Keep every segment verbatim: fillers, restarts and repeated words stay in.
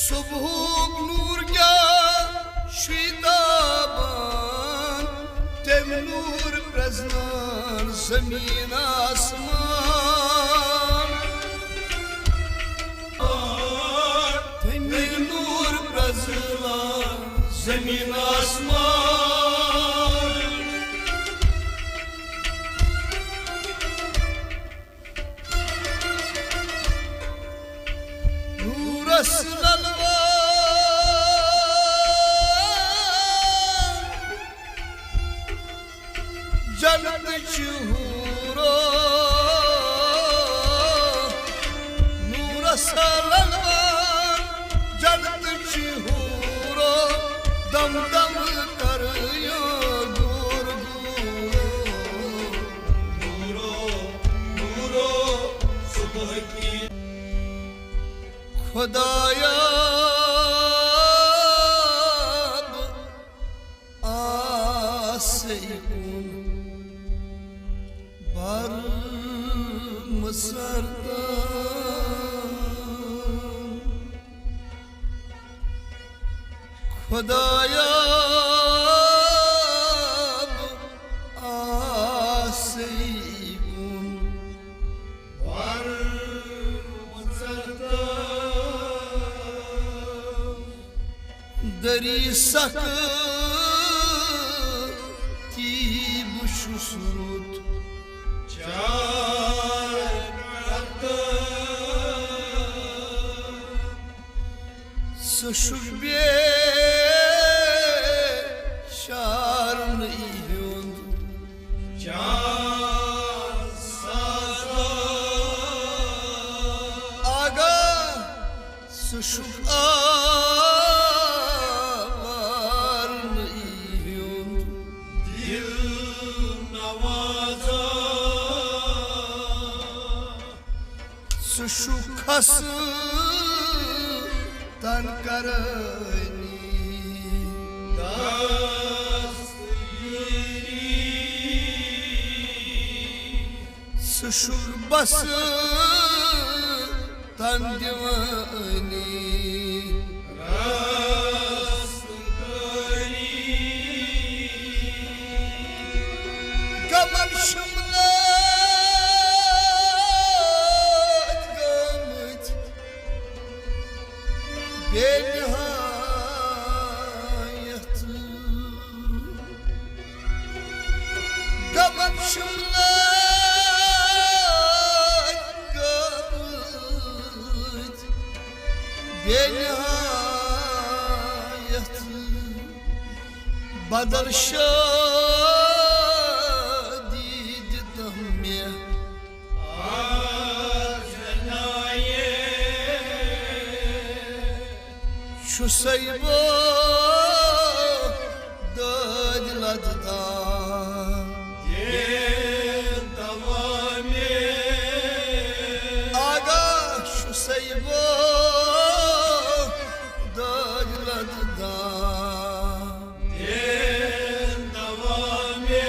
صبحُک نوٗر کیٛاہ چھُے تابان، تٔمۍ نوٗر پرٛزنان زٔمیٖن آسمان۔ تٔمۍ نوٗر پرٛزنان زٔمیٖن آسمان۔ نوٗرس للوان جنتٕچ حوٗرو۔ نوٗرس للوان جنتٕچ حوٗرو۔ دم دم کرٕیو دوٗر دوٗر۔ نوٗرو، نوٗرو، صبح کی۔ خدایا، بہٕ آسے کُن بر مسردم۔ خدایا، بہٕ آسے کُن بر مسردم۔ دٔری سختی بہٕ چھُس رُت چار کرتہٕ۔ ژٕ چھُکھ بے چارنٕے ہُنٛد جان سازا۔ آگاہ ژٕ چھُکھ آوارنٕے ہُنٛد دِل نوازا۔ ژٕ چھُکھ کھسہٕ تن کرٲنی دستگیری۔ ژٕ چھُکھ بس تن دِوٲنی۔ غمن شملت گٔمٕتۍ بے نہایت۔ غمن شملت گٔمٕتۍ بے نہایت۔ بدل شادی دِتم مےٚ آز نایے۔ چھُسَے بہٕ دٲدۍ لد دان۔ دے دوا مےٚ۔ آگاہ چھُسَے بہٕ دٲدۍ لد دان۔ دے دوا مےٚ۔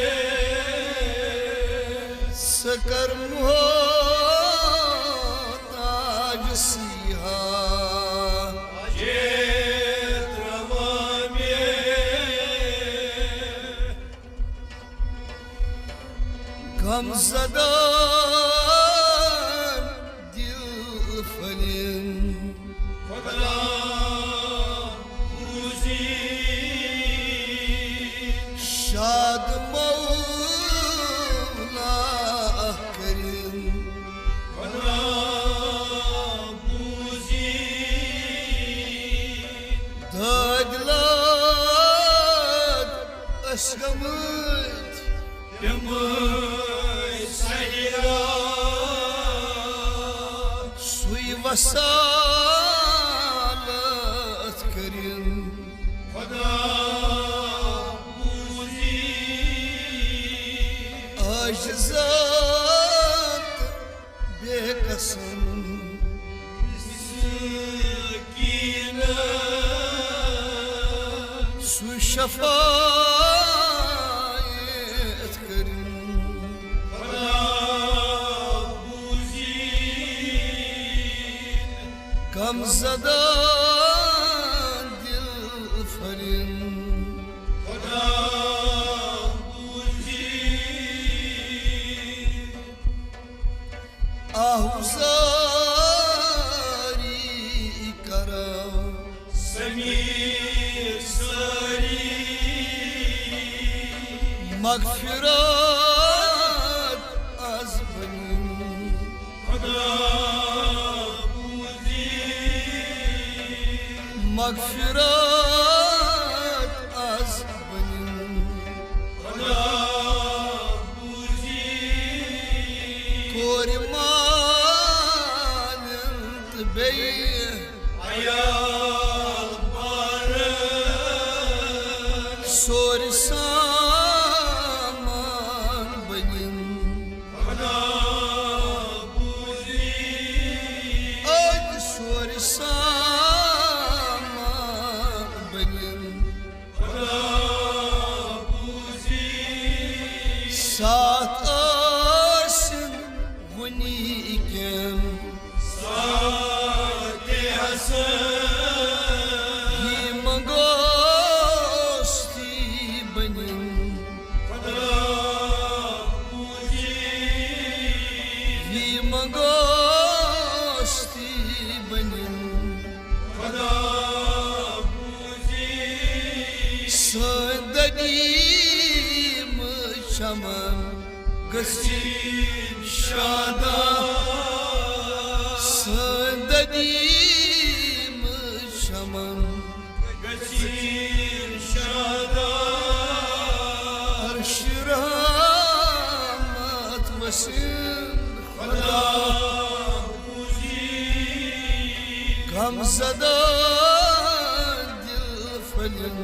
ژٕ کر محتاج سیاح۔ اجے تروا مےٚ۔ غم زدان دل پھلٮ۪ن۔ خدا بوزی۔ شاد مولا کریم۔ خدا بوزی۔ دٲدۍ لد أسۍ گٔمٕتۍ۔ تِمے سیرا۔ سُے وصالت کٔرِن۔ خدا بوزی۔ عاجزن بے کسن۔ مسکینن۔ سُے شفاعت کٔرِن۔ خدا بوزی۔ غم زدہ آہوزاری کرو سمیر ساری، مغفرت از بنی خدا بوزی، مغفرت از بنی خدا بوزی، کورِ مانند بیٚیہِ عیال پارٕ سورِ سامان بنِن خدا بوزی، أتۍ سورِ سامان بنِن خدا بوزی۔ ساتھ ٲسِن وُنی کٮ۪ن ساتھ حسن، یہِ منگوس تی بنِن خدا بوزی، یہِ منگوس تی بنِن خدا بوزی۔ سٲنۍ دٔدیٖم چمن گٔژھِنۍ شاداب، سٲنۍ دٔدیٖم چمن گٔژھِنۍ شاداب۔ عرشِ رحمت وسِن خدا بوزی، غم زدہ دل پھلِن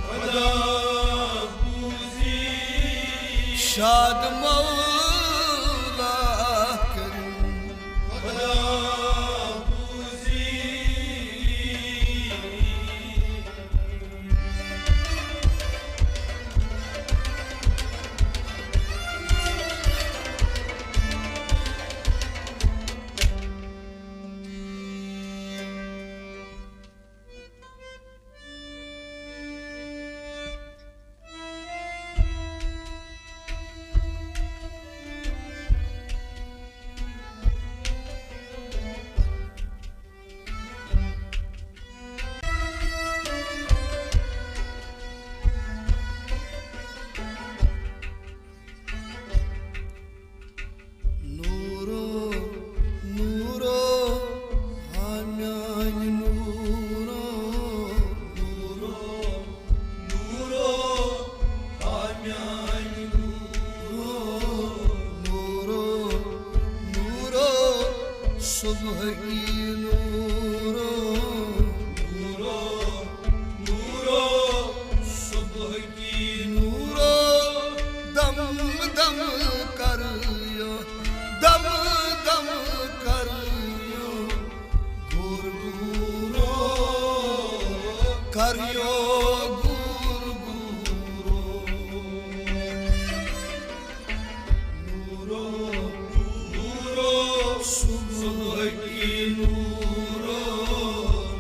خدا بوزی، شاد مولا کٔرِن خدا بوزی۔ نورو، نورو، ہا میانہِ نورو، نورو، نورو، ہا میانہِ نورو، نورو، نورو، صبح کی نورو، نورو، نورو، صبح کی نورو، دم دم کریو، دم دم کریو، گور گورو، کریو گور گورو۔ نورو، نورو، صبح کی نورو،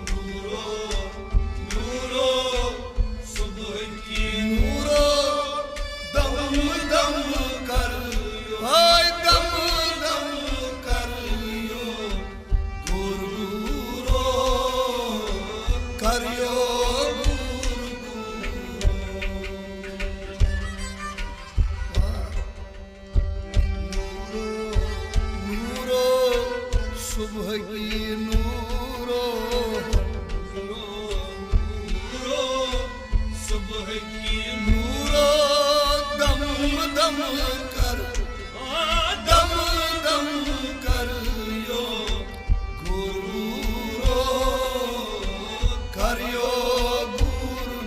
نورو، نورو، صبح کی نورو، دم دم کریو، ہائے دم دم کریو، گور گورو، کریو گور گورو۔ نورو، نورو، صبح کی نورو، نورو، صبح کی نورو، دم دم کر، دم دم کریو، گورو، کریو گورو۔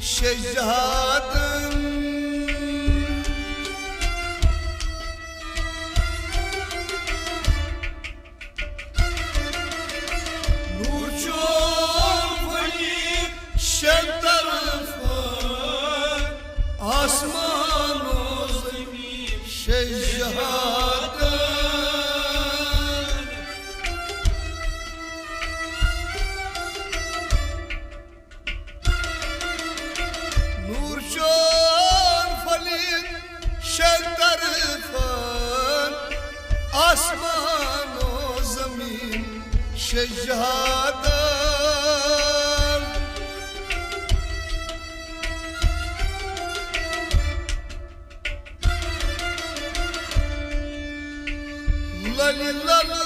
شجاعتن۔ نور چون پھٔلۍ شےٚ طرفہٕ، آسمان و زمین شجاعتن۔ نور چون پھٔلۍ شےٚ طرفن، آسمان و زمین شجاعتن۔ للہِ للوت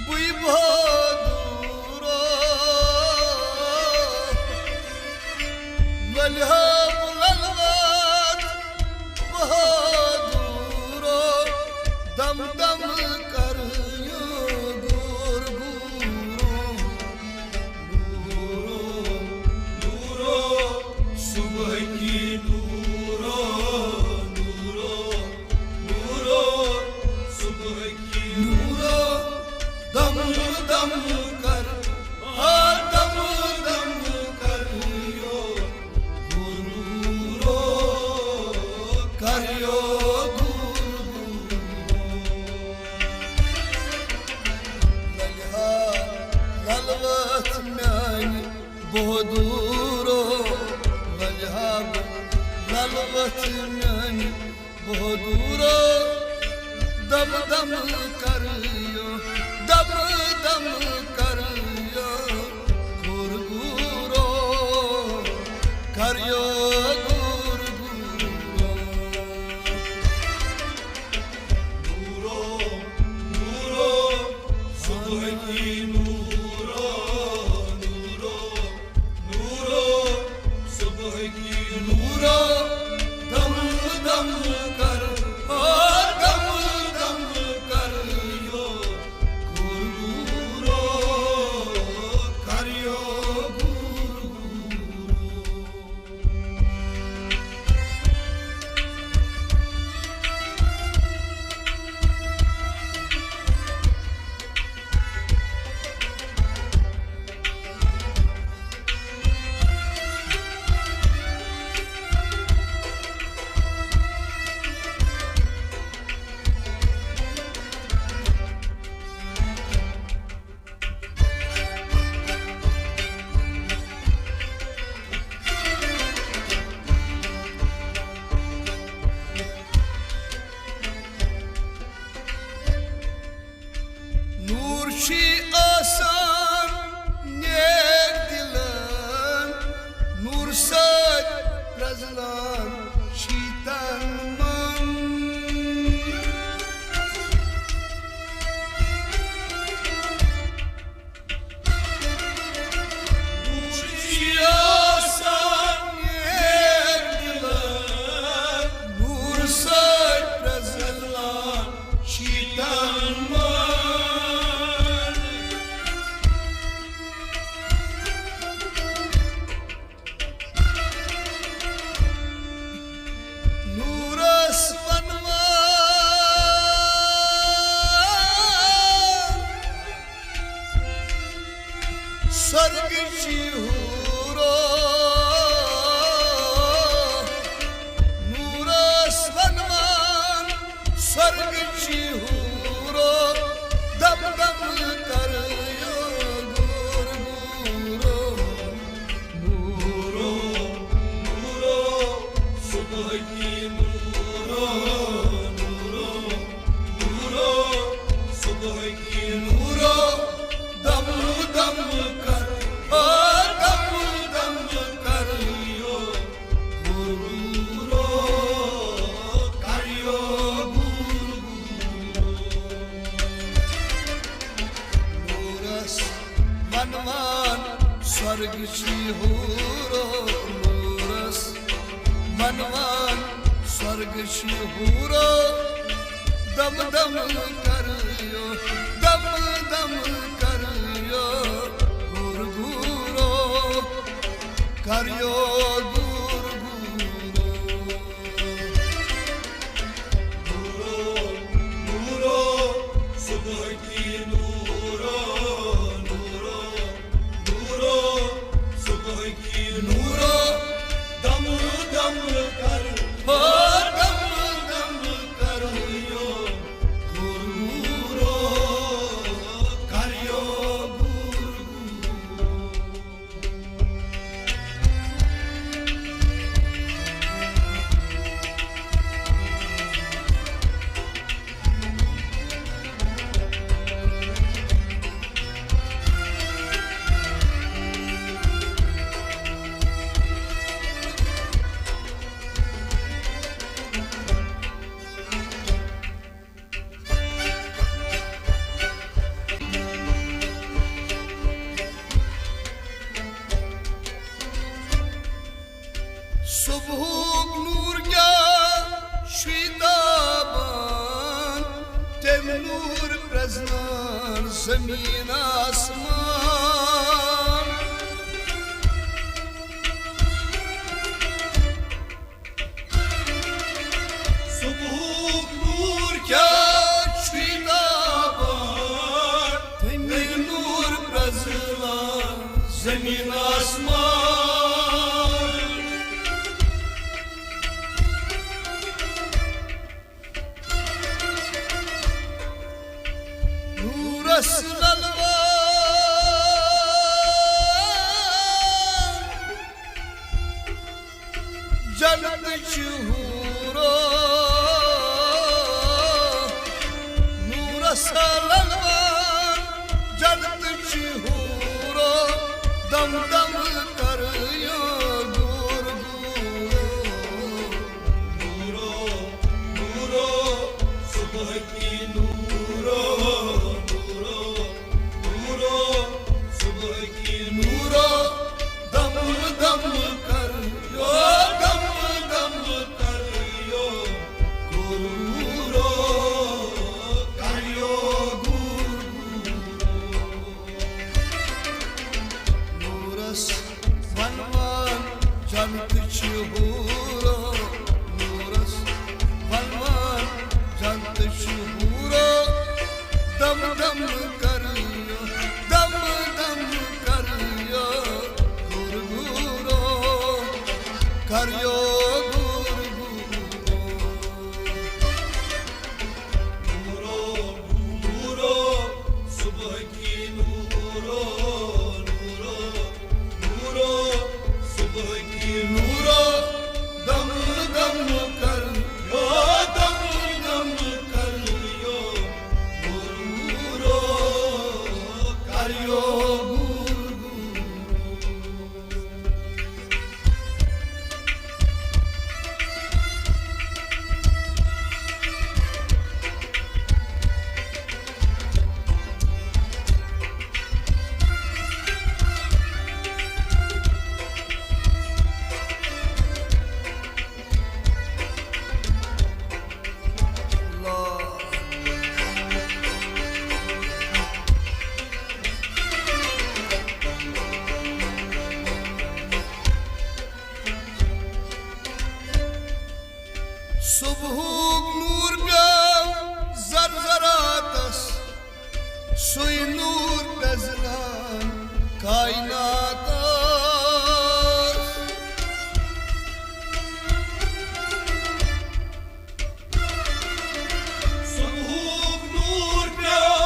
بٕے بہادُرو، للہِ ہا بہٕ للوت بہادُرو، دم دم کر یوگور گورو۔ نورو، نورو، صبح کی نورو، نورو، نورو، صبح کی نورو، دم دم کر، ہاں، دم دم کر یو، نورو، کر یو گورو۔ للہِ ہا للوت میانہِ بہادُرو، للہِ ہا للوت میانہِ بہادُرو، دم دم کر یو، دم دم کر یو، گورو گورو، کر یو گورو گورو۔ نورو، نورو، صبح کی نورو، نورو، نورو، صبح کی نورو، دم دم کر، او دم دم کر یو، گورو گورو، کر یو گورو گورو۔ نور چھی آسان نیک دِلن، نور سۭتۍ پرٛزلان چھی تن من۔ نور چھی آسان نیک دِلن، نور سۭتۍ پرٛزلان چھی تن من۔ نورس ونوان سرگچی حورو، نورس ونوان سرگچی حورو، دم دم کر یو گور گورو۔ نورو، نورو، صبح کی نورو، نورو، نورو، صبح کی نورو، دم دم کر، آ، دم دم کر یو، نورو، کر یو گور گورو۔ نورس ونوان سرگ چھی حورو، نورس ونوان سرگ چھی حورو، دم دم کر یو، دم کریو گور گورو۔ نورو، نورو، صبح کی نورو، نورو، نورو، صبح کی نورو، دم دم کر، ہو دم دم کریو گور گورو، کریو گور گورو۔ صبحُک نور کیٛاہ چھُے تابان، تٔمۍ نور پرٛزنان زمیٖن آسمان۔ صبحُک نور کیٛاہ چھُے تابان، تٔمۍ نور پرٛزنان زمیٖن آسمان۔ نورس للوان جنت چھ حورو، نورس للوان جنت چھ حورو، دم دم کریو گور گورو۔ نورو، نورو، صبح کی نورو، نورو، نورو، صبح کی نورو، دم دم کریو، دم دم کریو گور گورو، کریو گور گورو۔ نورس ونوان جنت چھ حورو، نورس ونوان جنت چھ حورو، دم دم کریو، دم دم کریو گور گورو، کریو گور گورو۔ نورو، نورو، صبح کی نورو، نورو، نورو، صبح کی نورو، دم دم کریو، دم دم کریو گور گورو، کریو گور گورو۔ صبحُک نور پیوٚو زرزراتس، سُے نور پرٛزنان کائناتس۔ صبحُک نور پیوٚو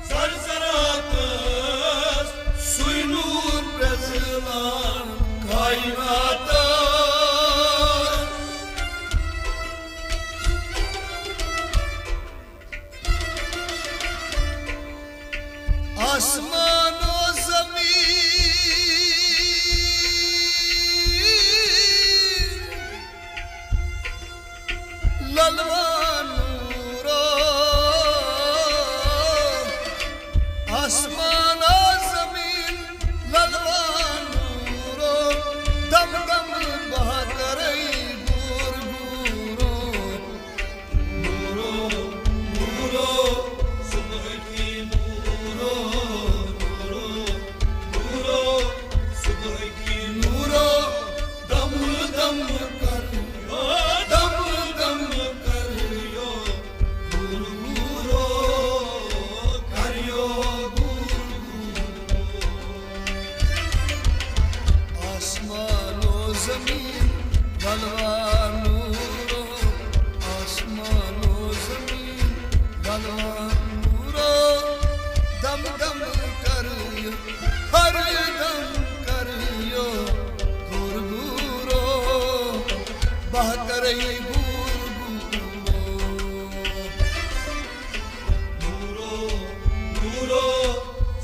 زرزراتس، سُے نور پرٛزنان کائناتس۔ آسمان و زمین للوان نورو، آسمان و زمین للوان نورو، دم دم بہترے گور گورو۔ نورو، نورو، صبح کی نورو، نورو، نورو، صبح کی نورو،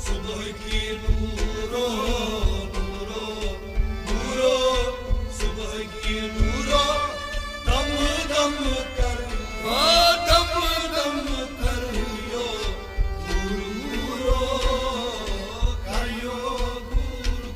صبح کی نورو، نورو، نورو، صبح کی نورو، دم دم کر، آ، دم دم کر یو، نورو، کر یو، نورو۔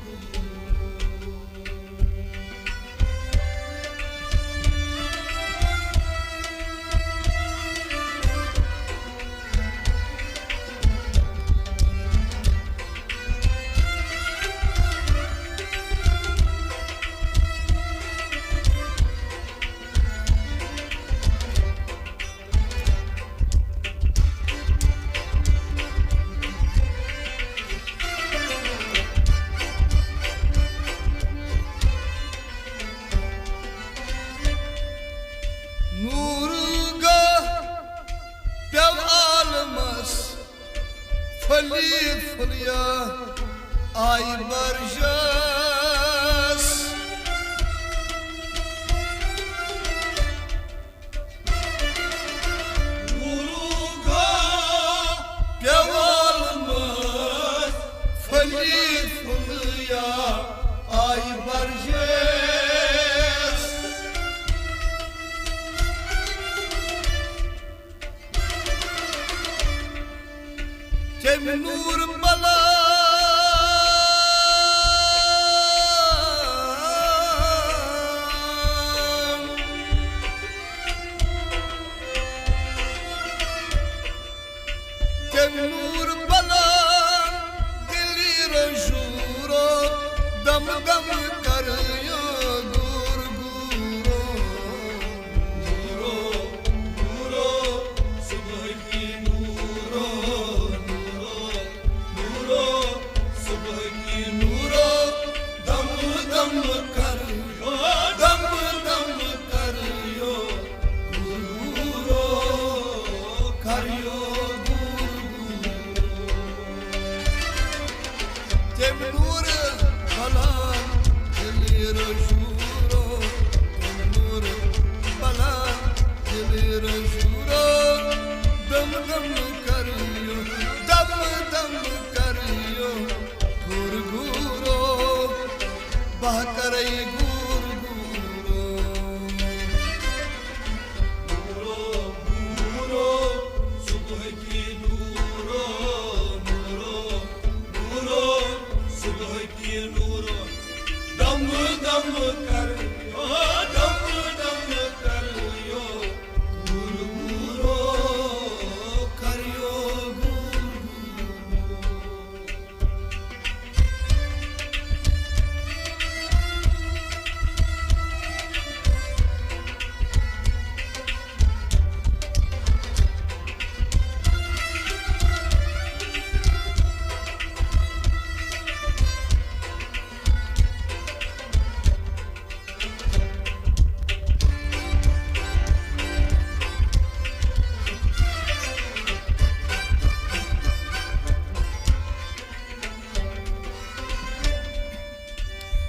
نور گاہ پیو عالمس، پھلی پھلیا آئی برجس۔ نور گاہ پیو عالمس، پھلی پھلیا آئی برجس۔ تمہِ نور بلان، تمہِ نور بلان، دلی رجورو، دم دم کریو گور گورو۔ نورو، نورو، صبح کی نورو، نورو، نورو، صبح کی نورو، دم دم کریو، دم دم کریو، نورو، کریو، نورو۔ تمہِ نور بلان دلی رجورو، تمہِ نور بلان دلی رجورو، دم دم کریو، دم دم کریو، گور گورو، بہ کرے گور گورو۔ نورو، نورو، صبح کی نورو، نورو، نورو، صبح کی نورو، دم دم کریو، دم دم کریو، گور گورو، کریو گور گورو۔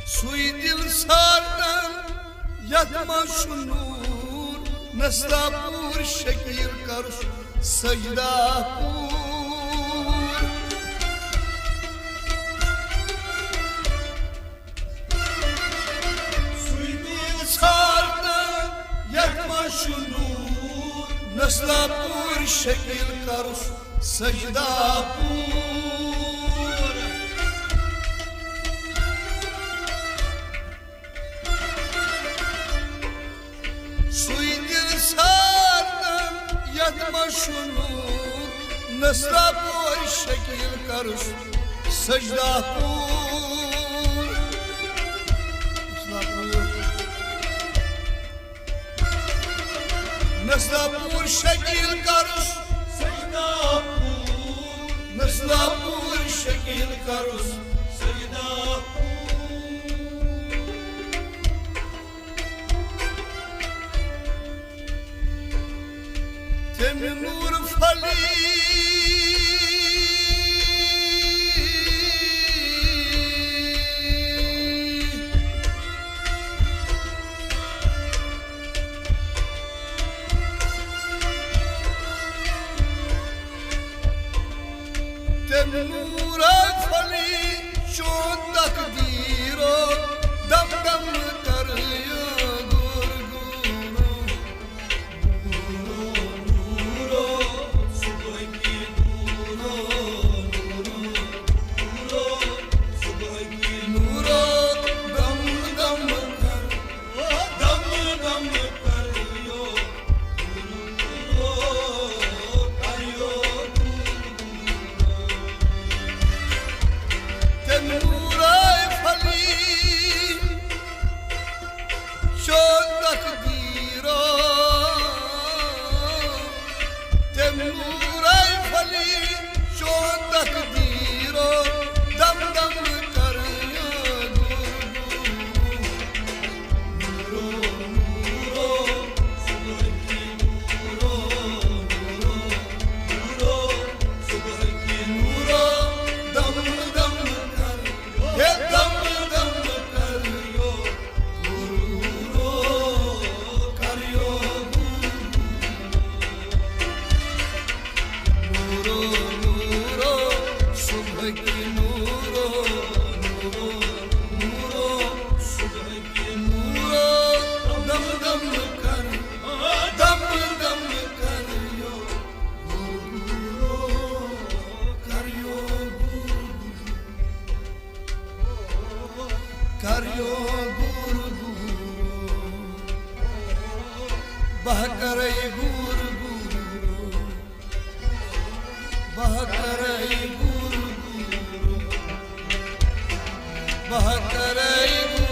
سُے دِل ژھاران یتھ منٛز چھُ نوٗر، نستا پوٗر شکیٖل کرُس سجدہ پوٗر۔ سُے دِل ژھارنہٕ یتھ منٛز چھُ نوٗر، نسلا پوٗر شکیٖل کرُس سجدہ پوٗر۔ سُے دِل ژھارنہٕ یتھ منٛز چھُ نوٗر، نسلا پوٗر شکیٖل کرُس سجدہ پوٗر۔ نسلا پوٗر شکیٖل کرُس سجدہ پوٗر، نسلا پوٗر شکیٖل کرُس سجدہ پوٗر۔ تمہِ نور پھلی نورا پھلی چون تقدیرو، دم دم کر یو گور گورو۔ نورو، نورو، صبح کی نورو، نورو، نورو، صبح کی نورو، دم دم کر، دم دم کر یو۔ تمہِ نورے پھلی چون تقدیرو، تمہِ نورے پھلی چون تقدیرو، دم دم کر یو۔ کر یو گور گورو، بہ کرے گور گورو، بہ کرے گور گورو، بہ کرے گور